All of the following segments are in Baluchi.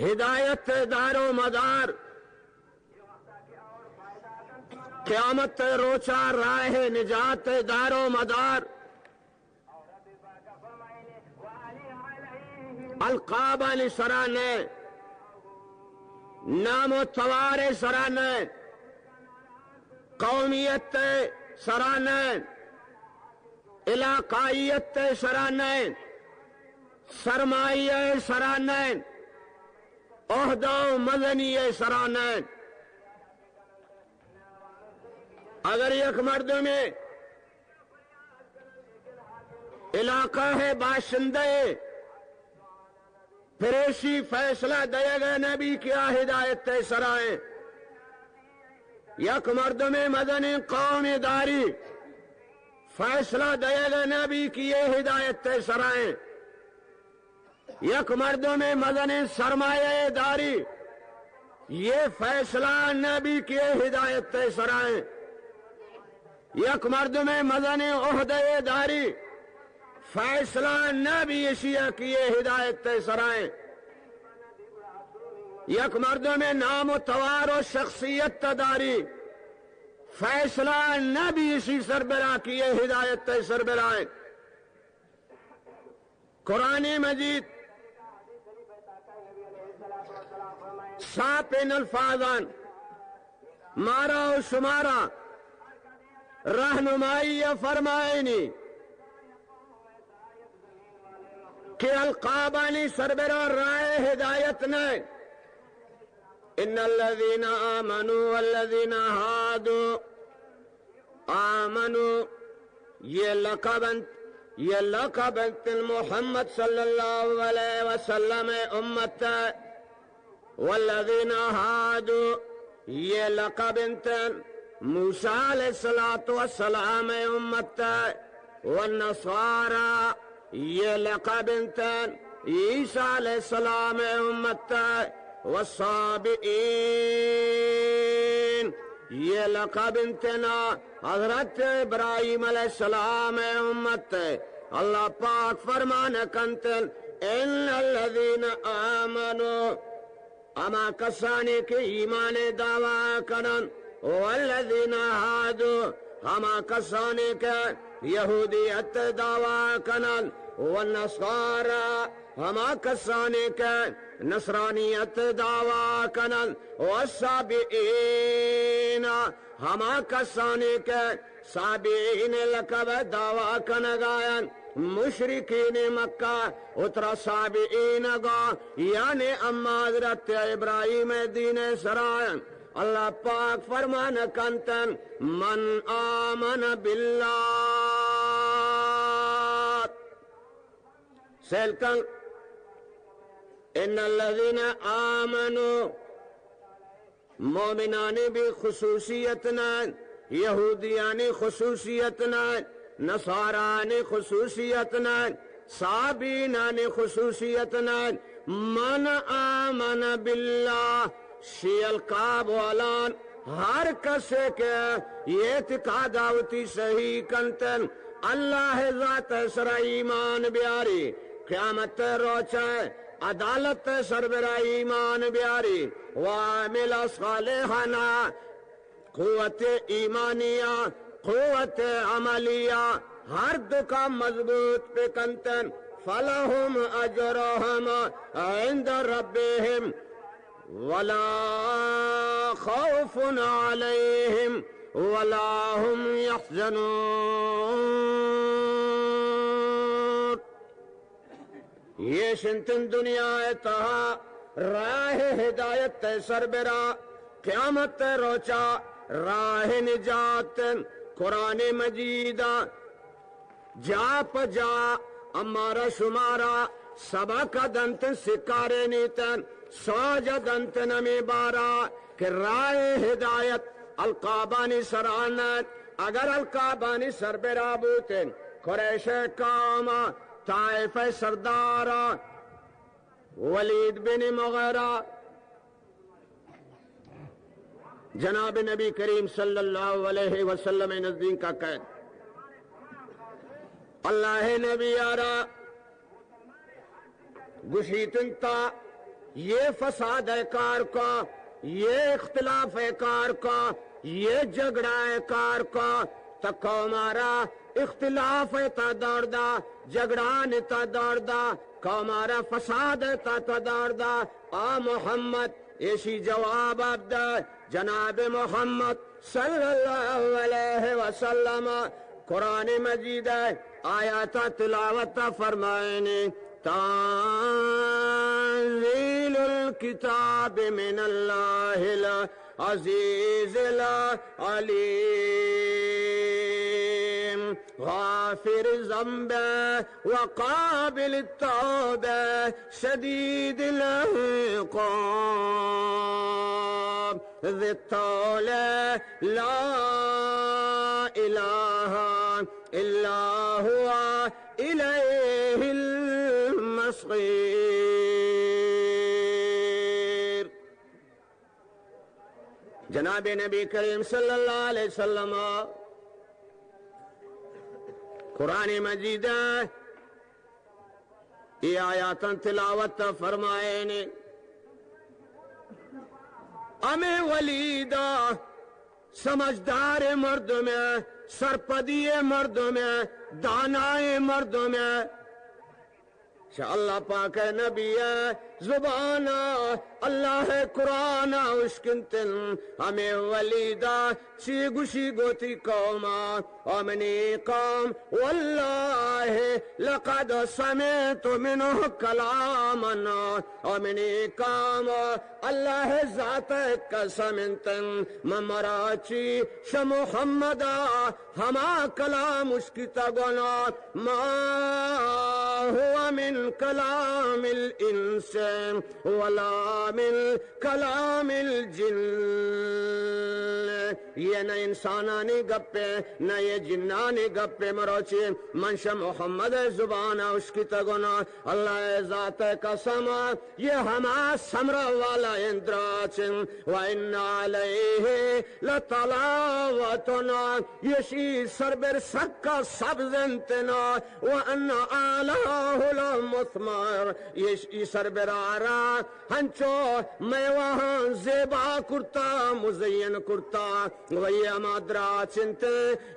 ہدایت دار و مدار، قیامت روچا راہ نجات دار و مدار، القابانی سرا نہ، نام و توار سرا نہ، قومیت سرا نہ، علاقائیت سرا نہ، سرمایہ سرا نہ، عہدہ و مزنی سرا نہ۔ اگر یک مردمے علاقہ ء باشندہ ء پریشی فیصلہ دئیگ ء نہ بی کہ آ ہدایت ء سرا ایں۔ یک مردمے مزنیں قومے داری، فیصلہ دئیگ ء نہ بی کہ اے ہدایت ء سرا ایں۔ یک مردمے مزنیں سرمایہ داری، یہ فیصلہ نہ بی کہ اے ہدایت ء سرا ایں۔ یک مردمے مزنیں عہدہ داری، فیصلہ نہ بی اشیا کہ یہ ہدایت ء سرا ایں۔ یک مردمے نام و توار و شخصیت داری، فیصلہ نہ بی اشی سربرا کہ یہ ہدایت ء سربرا ایں۔ قرآن مجید صاف ان الفاظان مارا و شمارا رہنمائی فرمائنی کہ القابانی سربرا راہ ہدایت نہ۔ ان الذين آمنوا والذين هادوا آمنوا، یہ لقب انت، یہ لقب انت محمد صلی اللہ علیہ وسلم امت، والذین هادوا، یہ لقب انت موسیٰ علیہ الصلوۃ والسلام امت، والنصارى، یہ لقب انت عیسیٰ علیہ السلام امت، والصابئین، یہ لقب انت نا حضرت ابراہیم علیہ السلام امت۔ اللہ پاک فرمان کنت، ان الذین آمنوا، ہما کسانی کہ ایمان دعویٰ کنن، والذین هادوا، ہما کسانی کہ یہودیت دعویٰ کنن، والنصارى، ہما کسانی کہ نصرانیت دعویٰ کنن، والصابئین، ہما کسانی کہ صابئین لقب دعویٰ کنگایان، مشرکین مکہ، اترا صابئین گو، یعنی اما حضرت ابراہیم دین سرا۔ اللہ پاک فرمان کنتن، من آمن باللہ۔ سیل کن، ان الذین آمنوا، مومنانی بھی خصوصیت نہ، یہودیانی خصوصیت نہ، نصارانی خصوصیت نہ، صابینانی خصوصیت نہ۔ من آمن باللہ، شی القاب والان، ہر کسے کہ اعتقاد آوتی صحیح کنتن، اللہ ذات سرا ایمان بیاری، قیامت روچ عدالت سربرا ایمان بیاری، وعمل صالحا، قوت ایمانیہ، قوت عملیہ، ہر دو کا مضبوط پہ کنتن، فلهم اجرهم عند ربهم ولا خوف عليهم ولا هم يحزنون۔ یہ شنتن دنیا تہا راہ ہدایت سربرا، قیامت روچا راہ نجات۔ قرآن مجید جا پہ جا امارا شمارا سبق دنتن، سکارینیتن، سوج دنتن ہمے بارا کہ راہ ہدایت القابانی سرا نہ انت۔ اگر القابانی سربرا بوتن، قریش قوم، طائف سردار ولید بن مغیرہ، جناب نبی کریم صلی اللہ علیہ وسلم نزدیک کا قید۔ اللہ نبی آرا گشیتن تا یہ فساد ءِ کار کو، یہ اختلاف ءِ کار کو، یہ جھگڑا ءِ کار کو، تا قوم ءَ را اختلاف ءِ تہ دور دا، جھگڑانی تہ دور دا، قوم ءَ را فساد ءِ تہ، تہ دور دا۔ آ محمد، ایشی جواب ءَ بدئے۔ جناب محمد صلی اللہ علیہ وسلم قرآن مجید ءِ آیات ءَ تلاوت فرمائینی، تنزیل الکتاب من اللہ العزیز العلیم، غافر الذنب وقابل التوب شدید العقاب ذی الطول لا الہ الا هو الیہ المصیر۔ جناب نبی کریم صلی اللہ علیہ وسلم قرآن مجید ءِ اے آیاتاں تلاوت فرمائینے۔ ہمے ولید ءَ سمجھدار مردم ءَ، سرپدی مردم ءَ، دانائے مردم ءَ، شہ اللہ پاک ءِ نبی ءِ زبان ءَ اللہ ءِ قرآن ءَ اشکنتن۔ ہمے ولید ءَ چی گوشی گوتی قوم ءَ، او منی قوم، واللہ لقد سمعت منہ کلاما، او منی قوم، اللہ ءِ ذات ءِ قسم انتن، من مروچی شہ محمد ءَ ہما کلام اشکتگ، ما هو من کلام الانس ولا من کلام الجن۔ یہ نہ انسانانی گپے، نہ یہ جنانی گپے۔ مروچی من شہ محمد ءِ زبان ءَ اشکتگ، اللہ ءِ ذات ءِ قسم، یہ ہما سمرا والا اندراچ، و ان علیہ لتلاوتنا، یشی سربر سکا سبز انتنا، و ان اعلیہ لمثمر، یشی سربر آرا ہنچو میوہاں زیبا کرتا، مزین کرتا، و یہ ہما دراچ انت،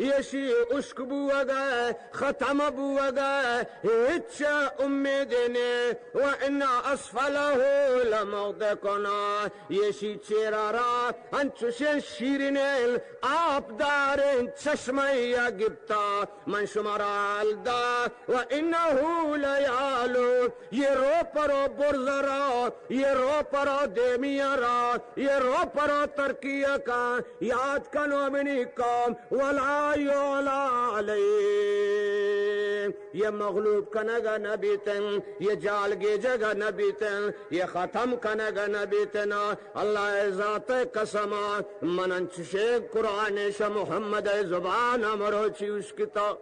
یشی اشک بوگا، ختم بوگا، ہچ امید نے، و ان اسفلہ لمغدقنا، یشی چیرا را انچوشیں شیرینیں آپ داریں چشمہ یا گپتا، من شمارا حال دا، و انہ لیعلو، یہ رو پرو برز را، یہ رو پرو دیمیا را، یہ رو پرو ترکیا کا، یاد کنو منی قوم، ولا یعلی علیہ، یہ مغلوب کنگا نبیتن، یہ جال گیجگا نبیتن، یہ ختم کنگا نبیتن۔ اللہ ءِ ذات ءِ قسم، من انچشیں قرآن شہ محمد ءِ زبان ءَ مروچی اشکتا۔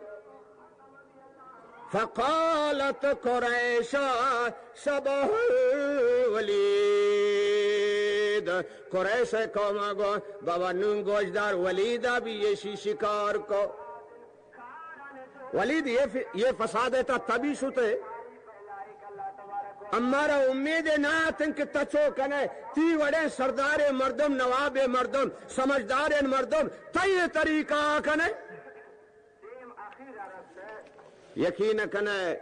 فقالت قریش شبہ الولید۔ قریش ءِ قوم ءَ گو، بابا نون گوشدار، ولید ءَ بھی یشی شکار کو۔ ولید، یہ ف-، یہ فساد ءِ تہ تبی شتے۔ امارا امید نہ اتن کہ تچو کنے، تی وڑیں سردار مردم، نواب مردم، سمجھدار مردم، تئی طریقہ کنے۔ یقین کنے،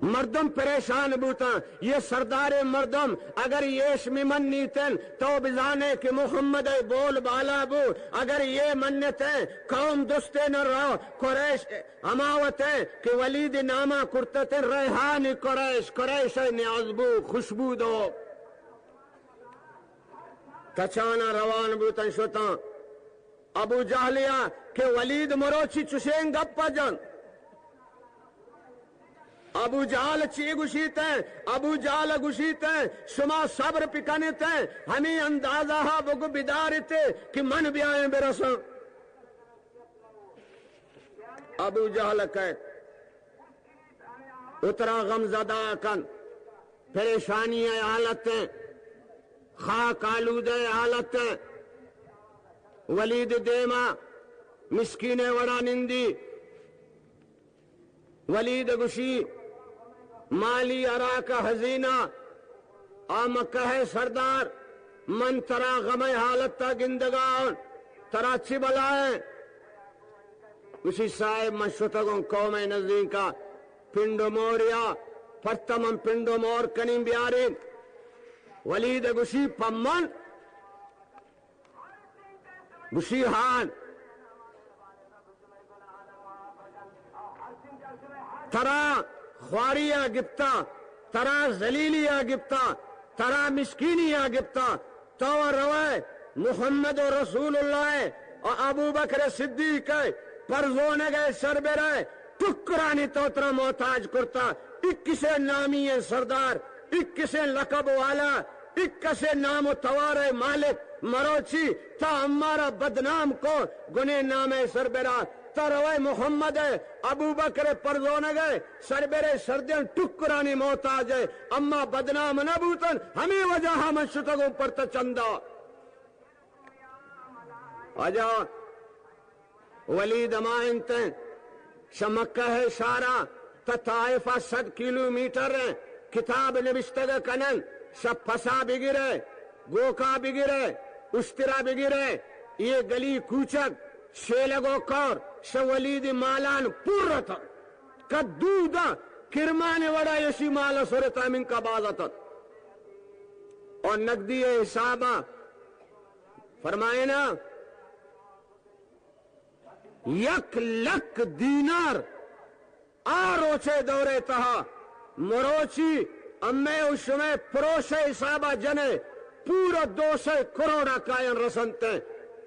مردم پریشان بوتاں۔ یہ سردار مردم اگر یہ اش منیتن تو بزانے کہ محمد ءِ بول بالا بو۔ اگر یہ منتیں، قوم دوستے نہ رو، قریش ہما وتیں کہ ولید ناما کرتتیں ریحان قریش، قریش ءِ نیاز بو، خوشبو دو۔ تچانا روان بوتن شتاں۔ ابو جہلیا کہ ولید مروچی چشیں گپ جن۔ ابو جہل چی گوشیت؟ ابو جہل گوشیت، شما صبر پکنیت، ہمیں اندازہ ہا بگو بداریت کہ من بیائیں برساں۔ ابو جہل کہت، اترا غم زدہ کن، پریشانی ءِ حالت ءَ، خاک آلودہ ءِ حالت ءَ، ولید دیما مسکین ءِ وڑا نندی۔ ولید گوشی، مالی اراک ء ہزینہ، آ مکہ ء سردار، من ترا غم ء حالت ء گندگا آں، ترا چی بلا ء؟ گوشی، صاحب، من شتگوں قوم ء نزدیکا، پنڈ و موریا پرتا، من پنڈ و مور کنیں بیارین۔ ولید ء گوشی، پہ من؟ گوشی، ہان، ترا خواری ء گپتا، ترا ذلیلی ء گپتا، ترا مسکینی ء گپتا، تو روئے محمد و رسول اللہ ء و ابوبکر صدیق ء پرزونگ ء سربرہ ٹکرانی تو ترا محتاج کرتا، اکسے نامی ء سردار، اکسے لقب والا، اکسے نام و توار ء مالک، مروچی تا امارا بدنام کو، گنے نام ء سربرا، تا روئے محمد ء ابوبکر ء پرزونگ ء سربرے سردیں ٹکرانی محتاج ء، اما بدنام نہ بوتن، ہمے وجہ ء من شتگوں پرتا چندا۔ واجہ ولید ہما انت، شہ مکہ ء شارا تا طائفا صد کیلومیٹر ء کتاب نبشتگ کنن، شہ پسا بگرے، گوکا بگرے، اشترا بگرے، یہ گلی کوچک، شیلگ و کور، شہ ولید مالان پر اتن۔ کدو دا کرمان وڑا یشی مال سرتا من کا باز اتن۔ اور نقدی حسابا فرمائنا، یک لک دینار آ روچے دورے تہا مروچی امے و شمے پروشے حسابا جنے پورا دو سئے کروڑا کائن رسنتے۔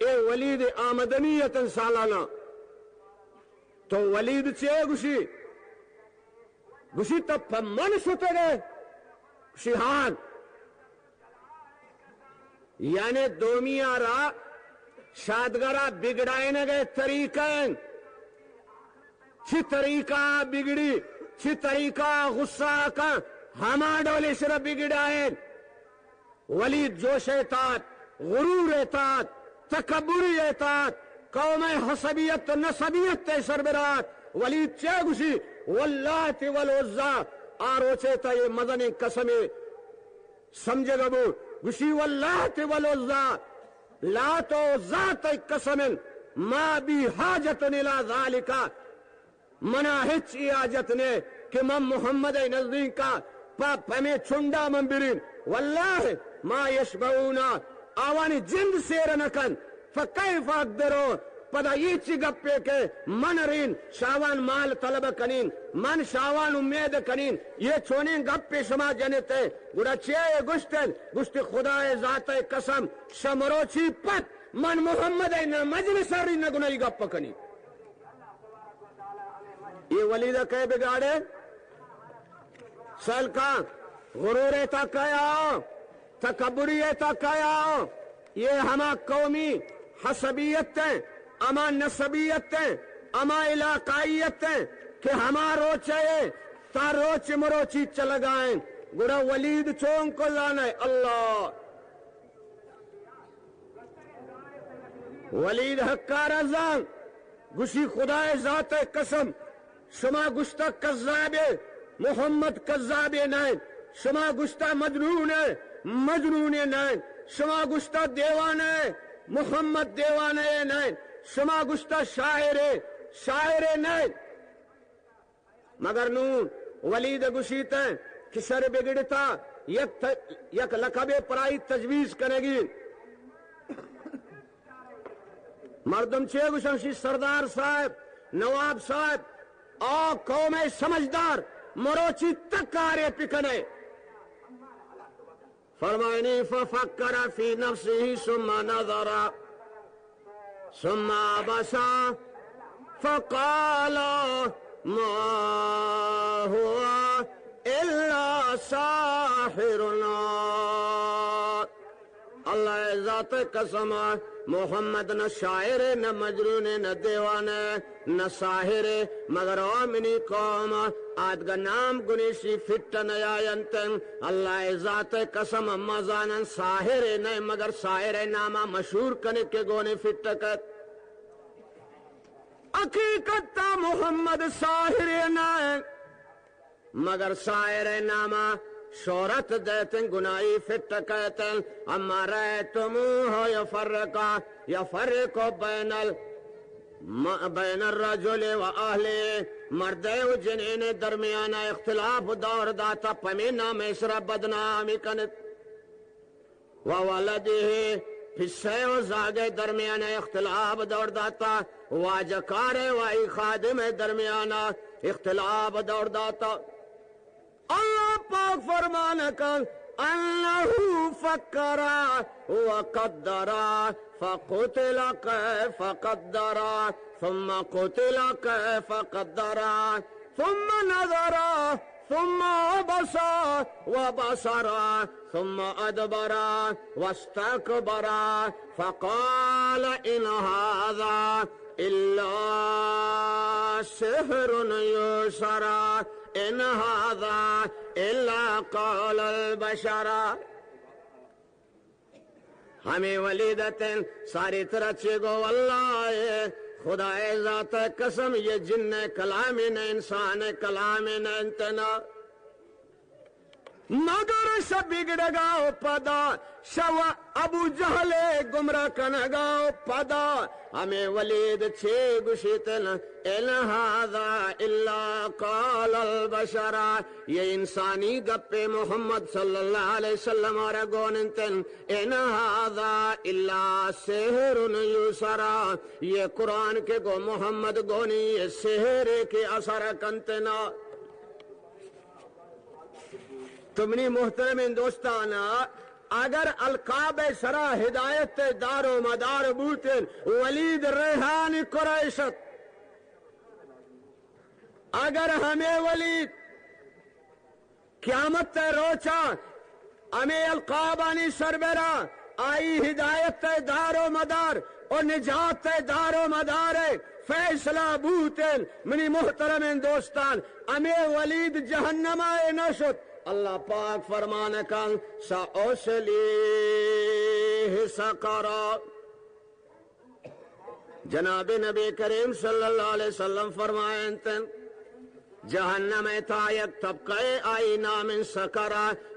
اے ولید آمدنی اتن سالانہ۔ تو ولید چے گوشی؟ گوشی، تو پہ من شتگے؟ گوشی، ہان۔ یعنی دومی ء را شادگرا بگڑائینگ ء طریقہ انت۔ چی طریقہ ء بگڑی، چی طریقہ ء غصہ ء کن، ہما ڈول ایشرا بگڑائین۔ ولید جوش ء تات، غرور ء تات، تکبری ء تات، قوم ء حسبیت و نسبیت ء سربرات۔ ولید چے گوشی؟ واللات والعزی۔ آ روچے تا یہ مزنیں قسمے سمجھگ بو، گوشی، واللات والعزی، لات و عزی تئی قسم انت، ما بی حاجت الی ذالک، منا ہچ ای حاجت نے کہ من محمد ء نزدیکا پہ پمے چنڈا من برین۔ واللہ ما یشبعون، آوانی جند سیر نہ کنت۔ فکیف اقدروا، پدا یہ چی گپے کہ من رین شاوان مال طلب کنین، من شاوان امید کنین، یہ چونیں گپے شما جنتے؟ گڑا چے گوشتن؟ گوشتی، خدائے ذات قسم، شمروچی پت من محمد ء نہ مجلس ء رین نہ گناہی گپ کنین۔ یہ ولید ء کئے بگاڑے؟ سیل کن، غرور ء تا کیا، تکبری ء تا کیا؟ یہ ہما قومی حسبیت ہیں، ہما نسبیت ہیں، ہما علاقائیت ہیں کہ ہما روچ ء تا روچ مروچی چلگائیں۔ گڑا ولید چون کو زانے؟ اللہ۔ ولید حقارا زان، گوشی، خدائے ذات قسم، شما گوشتا کذابے، محمد کذابے نائن، شما گوشتا مجنونے، مجنونے نائن، شما گوشتا دیوانے، محمد دیوانے نائن، شما گوشتا شاعرے، شاعرے نائن۔ مگر نوں ولید گوشیت کہ شر بگڑتا، یک ت-، یک لقبے پرائی تجویز کنگی۔ مردم چے گوشن؟ شی سردار صاحب، نواب صاحب، آ قوم سمجھدار، مروچی تک کارے پکنے۔ فرمائنی، ففکر فی نفسه ثم نظر ثم عبس فقال ما هو الا ساحر۔ اللہ ذات قسم، محمد نہ شاعر، نہ مجنون، نہ دیوانہ، نہ ساحر، مگر او منی قوم، آدگہ نام گنیشی فٹ نیاینت۔ اللہ ذات قسم، ما زانن ساحر نہ، مگر ساحر ناما مشہور کنک کہ گونے فٹ کت۔ حقیقت تا محمد ساحر نہ۔ مگر ساحر ناما شہرت دیتن، گناہی فٹ کیتن۔ اما رأیتموہ یفرق، یفرق بین ال-، م-، بین الرجل و اہلہ، مردے و جنین درمیان اختلاف دور داتا، پمی نام ایشرا بدنامی کنت۔ و ولدہ، پسے و زاگے درمیان اختلاف دور داتا، واجہ کارے و ای خادم درمیان اختلاف دور داتا۔ اللہ پاک فرمان کن، انہ فکر و قدر، فقتل کیف قدر، ثم قتل کیف قدر، ثم نظر، ثم عبس و بسر، ثم ادبر واستکبر، فقال ان هذا الا سحر یؤثر، ان هذا الا قول البشر۔ ہمے ولید اتن، ساری ترا چے گو؟ واللہ خدائے ذات قسم، یہ جن کلام نہ، انسان کلام نہ انتنا۔ مگر شہ بگڑگا و پدا شہ ابو جہل گمراہ کنگا و پدا ہمے ولید چے گوشیتن؟ ان هذا الا قول البشر، یہ انسانی گپے محمد صلی اللہ علیہ وسلم آرا گون انتن۔ ان هذا الا سحر یؤثر، یہ قرآن کہ گو محمد گونی، یہ سحر کہ اثر کنتنا۔ تو منی محترمیں دوستانا، اگر القاب سرا ہدایت دار و مدار بوتن، ولید ریحان قریش ات۔ اگر ہمے ولید قیامت روچا ہمے القابانی سربرا آئی ہدایت دار و مدار و نجات دار و مدار فیصلہ بوتن، منی محترمیں دوستان، ہمے ولید جہنم ء نہ شت۔ اللہ پاک فرمان کن، سأصلیہ سقر۔ جناب نبی کریم صلی اللہ علیہ وسلم فرمائنت، جہنم ء تا یک طبقہ آئی نام سقر،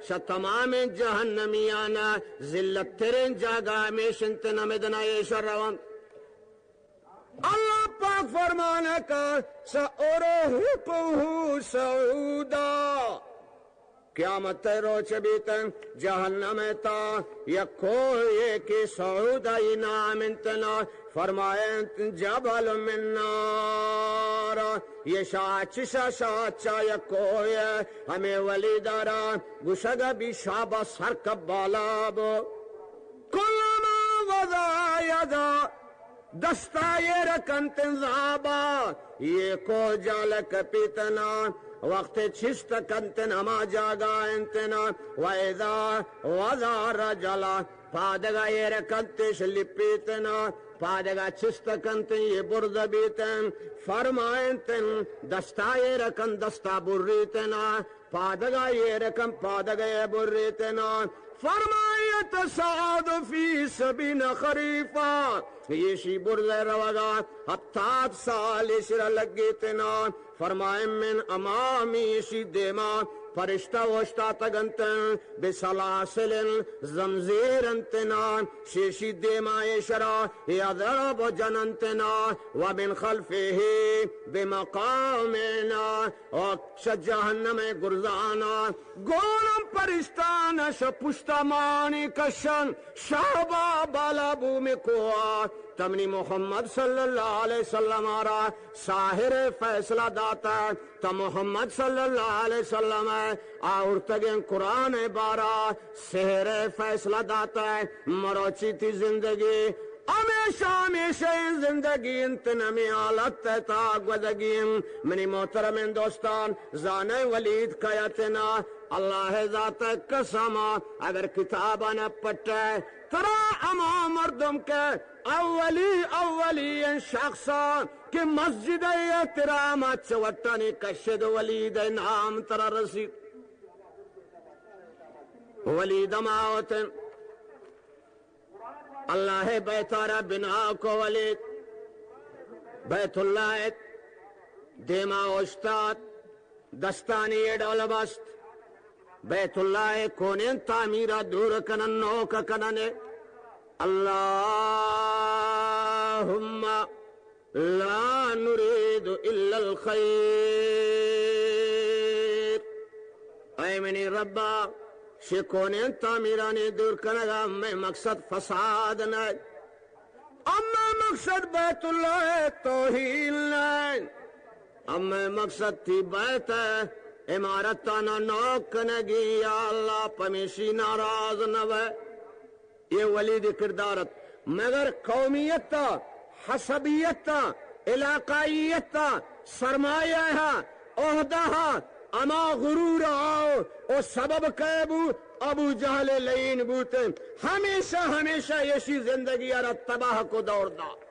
شہ تمام جہنمیان ذلت ترین جاگہ ہمیش انت، نمدنا ایش روان۔ اللہ پاک فرمان کا، سأرهقه صعودا۔ قیامت ء روچ بیتن، جہنم ء تا یک کوہے کہ صعود ء نام انت نا، فرمائنت جبل من نار، یہ شاہ چشا شاہ چا یک کوہے، ہمیں ولی دارا گشگ بی شابا سر کب بالا بو۔ کلما وضع یدا دستا ایر کنت زابا، یہ کوہ جال کپیتنا، وقت چست کنت ہما جاگہ انتنا، و اذا وضع رجلا، پادگا ایر کنتش لپیتنا، پادگا چست کنت یہ برز بیتن، فرمائنت دستا ایر کن دستا بریتنا، پادگا ایر کن پادگا بریتنا۔ فرمائیت سعد فی سبعین خریفا، ایشی برز روگا ہپتاد سال ایشرا لگیتنا۔ فرمائن من امامی، ایشی دیما فرشتہ اوشتاتگنت، بسلاسل، زمزیر انتنا، شیشی دیما ایشرا یضرب جننتنا، و من خلفہ بمقامنا، و شہ جہنم ء گرزانا گولم پرشتان شہ پشتا مانی کشن، شہبا بالا بومی کوہا۔ تمنی محمد صلی اللہ علیہ وسلم آرا ساحر فیصلہ داتا، تا محمد صلی اللہ علیہ وسلم آورتگیں قرآن بارا سحر فیصلہ داتا۔ مروچی تی زندگی ہمیشہ ہمیشہ زندگی انت، نمی حالت تا گوزگی انت۔ منی محترمیں دوستان، زانئے ولید کئے اتنا؟ اللہ ذات قسم، اگر کتاباں پٹئے، ترا ہما مردم کہ اولی، اولی شخص کہ مسجد احترام چوٹانی کشد، ولید نام ترا رسید۔ ولید ہما ہوتن۔ اللہ ء بیت ء را بنا کو ولید، بیت اللہ ء دیما اوشتات، دستانی اے ڈول بست، بیت اللہ کونین تعمیرہ دور کنن، نوک کنن۔ اللہم لا نرید الا الخیر۔ اے منی ربا، شے کونین تعمیرانی دور کنگا مئے مقصد فساد نہ، اما مقصد بیت اللہ توہین نہ، اما مقصد تی بیت عمارتانا نوک کنگی۔ یا اللہ، پمیشی ناراض نہ بے۔ اے ولید کردار ات، مگر قومیت ء، حسبیت ء، علاقائیت ء، سرمایہ ء، عہدہ ء، ہما غرور ء آؤ، او سبب کئے بو؟ ابو جہل لعین بوت۔ ہمیشہ، ہمیشہ ایشی زندگی ء را تباہ کو دور دا۔